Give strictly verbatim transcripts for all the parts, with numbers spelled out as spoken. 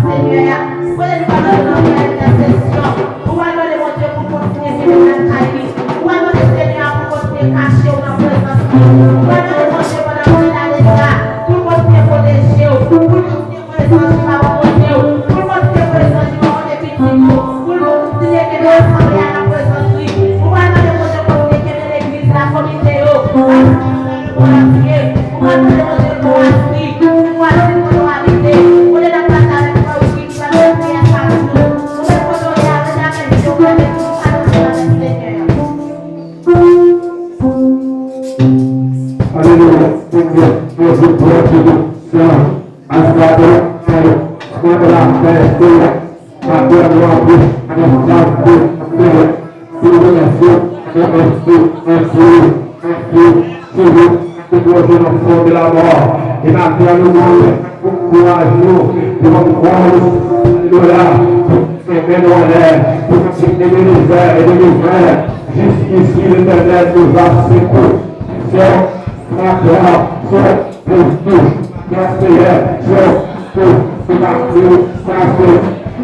Senyè a, kote nou pral mande nan entèsesyon. Ou pral mande Bondye pou kontinye kenbe lakay li. Ou pral mande Senyè a pou kontinye kache w nan prezans li. Ou pral mande Bondye pandan nou nan leta pou l kontinye pwoteje w, pou l kontinye voye zanj li pa bò kote w, pou l kontinye voye zanj li bò kote pitit ou, pou l kontinye kenbe w sanble a nan prezans li. Ou pral mande Bondye kontinye kenbe legliz la, komite yo, paske ou pral mande Bondye pou aswi, pou aswi kote w abite, kote n ap pase avèk frè Wilky, frè Pierre, frè Abdou. Ou menm kote w ye a, mete avèk yo, mete avèk Senyè a. Alelouya. Bondye, Bondye, Bondye, Bondye. Askadon, Seyè, mwen la fè, Seyè, mwen la fè, Seyè, Seyè, Seyè, Seyè, Seyè, Seyè, Seyè, Seyè, Bondye nan fon de la mò. E maten an, nou mande pou kouraj nou, pou nou kwè, alelouya, pou nou men nou anlè, pou nou di Ebenezè, Ebenezè, jiskisi Letènèl nous a secourus. Seyè, maten an, Seyè, pou nou, Seyè, Seyè, pou nou, Seyè, Seyè, Seyè,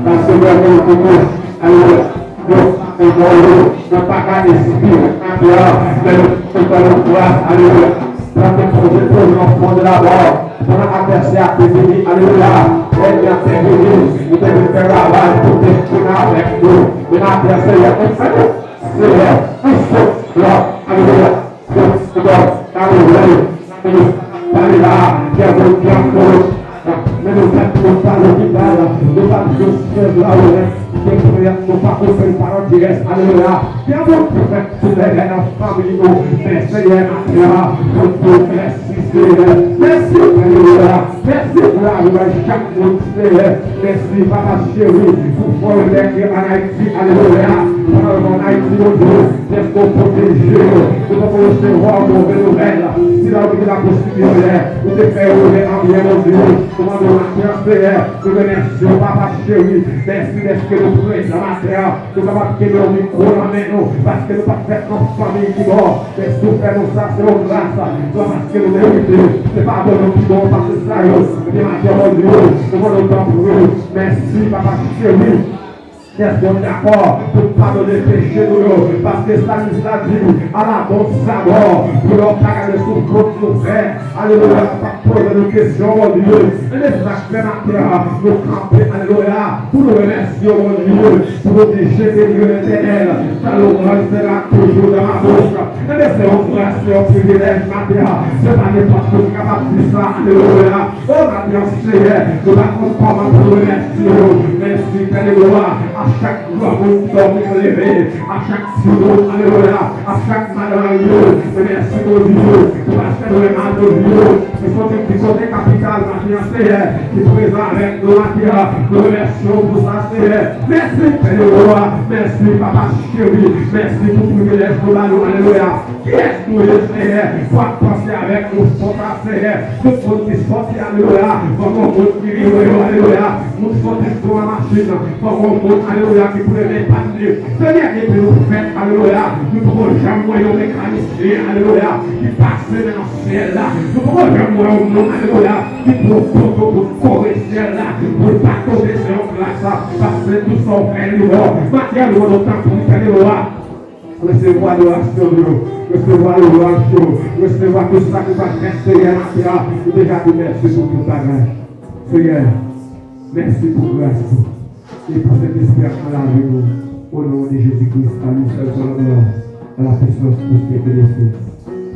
Seyè, Seyè, Seyè, Alelouya. Yo, yo, yo, yo pa ka espere, alelouya. Men nou, nou fè nou gras, alelouya. Pandan Bondye pran nan fon de la mò, pandan advèsè a te vini, alelouya. Lènmi a te vini, li te vin fè ravaj pou te vin avèk nou. Men advèsè a te fè nou, Seyè, nou sot la, alelouya. Pale la, kè moun ki ap kouri. Men nou fèt nou pa lopital, nou pa nan syèj la ou wè, ki te prè, nou pa ouvè parantez, alelouya. Kè moun ki fèt sou lè nan fanmi nou, men Seyè, maten an, nou di w mèsi, Seyè. Mèsi, alelouya. Mèsi pou lavi chak moun, Seyè. Mèsi, papa cheri, pou frè yo te gen ann Ayiti, alelouya. Pandan yo ann Ayiti, Bondye, dèske w pwoteje yo. Yo poko resevwa move nouvèl. Sila yo ki te la posibilite, ou te fè yo rive an byen, Bondye. Nou mande w maten an, Seyè, nou remèsye w, papa cheri. Mèsi dèske nou prezan maten an. Nou kapab kenbe yon mikwo nan men nou, paske nou pa t fèt nan fanmi ki bon. Men si w fè nou sa, se yon gras. Se pa paske nou merite, se padon nou ki bon pase sa yo. Ebyen, maten an, Bondye, nou mande w tanpri. Mèsi, papa cheri. Dèske w dakò pou padone peche nou yo, paske Salmis la di, ala bon sabò pou lè w pa gade sou fot nou fè. Alelouya, pa poze nou kesyon, Bondye. Ebyen, se sa k fè maten an, nou kanpe, alelouya, pou nou remèsye w, Bondye, pou nou di, jete li, Letènèl, ta louanj sera toujours dans ma bouche. Ebyen, se yon gras, se yon privilèj maten an. Se pa nenpòt moun ki kapab di sa, alelouya. O, maten an, Seyè, nou pa konn kòman pou nou remèsye w. Mèsi, Pè de glwa, a chak granmoun ki dòmi leve, a chak timoun, alelouya, a chak madanm yo, mèsi Bondye, pou pastè Noël Bondye, ki soti, ki soti kapital maten an, Seyè, ki prezan avèk nou maten an, nou remèsye w pou sa, Seyè. Mèsi, Pè de glwa, mèsi, papa cheri, mèsi pou privilèj nou ba nou, alelouya. Kiyès nou ye, Seyè, pou ap panse avèk nou konsa, Seyè? Tout moun ki sòti, alelouya, fòk yon moun ki vire yo, alelouya. Moun sòti sou yon machin, fòk yon moun, alelouya, ki premye pann li. Seyè, depi nou fèt, alelouya, nou poko janm wè yon mekanisyen, alelouya, ki pase nan syèl la. Nou poko janm wè yon moun, alelouya, ki pran poto pou kore syèl la, pou l pa tonbe, se yon gras, paske tout sa w fè li bon. Maten an, nou mande w tanpri, fè li bon. Resevwa adorasyon nou yo, resevwa louwanj yo, resevwa tout sa ki pral fèt, Seyè, maten an. Nou deja di mèsi pou tout bagay. Seyè, mèsi pou gras ou e pou Sentespri a k nan lavi nou. O non de Jezi Kris, a li sèl soit la gloire, à la puissance, au siècle des siècles.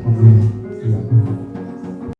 Amen.